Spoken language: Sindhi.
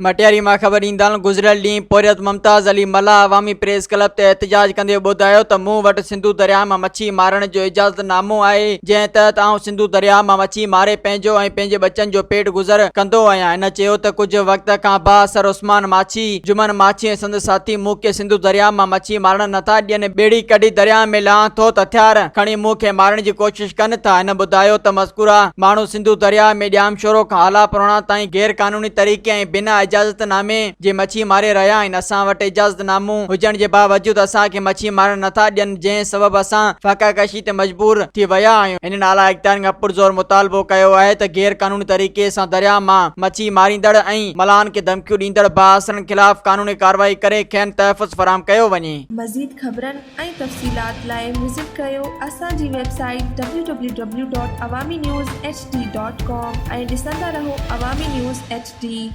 مٽياري مان خبر ڏيندا هلون گذريل ڏينهن پورهيت ممتاز علي ملاح عوامي پريس ڪلب تي احتجاج ڪندي ٻڌايو ته مون وٽ سنڌو درياهه مان مڇي مارڻ جو اجازت نامو آهي جنهن تحت آئون سنڌو درياهه مان مڇي ماري پنهنجو ۽ پنهنجي ٻچن جو پيٽ گذر ڪندو آهيان هن چيو ته ڪجهه وقت کان بااثر عثمان ماڇي، جمن ماڇي ۽ سندس ساٿي مون کي سنڌو درياهه مان مڇي مارڻ نٿا ڏين ٻيڙي ڪڍي درياهه ۾ لهان ٿو ته هٿيار کڻي مون کي مارڻ جي ڪوشش ڪن ٿا هن ٻڌايو ته مذڪوره ماڻهو سنڌو درياهه ۾ ڄامشورو کان هالا پراڻا تائين غير قانوني طريقي ۽ بنا اجازت نامي جي مڇي ماري رهيا آهن اسان وٽ اجازت نامو هجڻ جي باوجود اسان کي مڇي مارڻ نٿا ڏين جنهن سبب اسان فاقه ڪشي تي مجبور ٿي ويا آهيون هنن اعليٰ اختيارين کان پرزور مطالبو ڪيو آهي ته غير قانوني طريقي سان درياهه مان مڇي ماريندڙ ۽ ملاحن کي ڌمڪيون ڏيندڙ بااثرن خلاف قانوني ڪارروائي ڪري کين تحفظ فراهم ڪيو وڃي. مزيد خبرن ۽ تفصيلات لاء وزٽ ڪريو اسان جي website W W W dot Awami news H D dot com ۽ ڏسندا رهو عوامي نيوز ايڇ ڊي.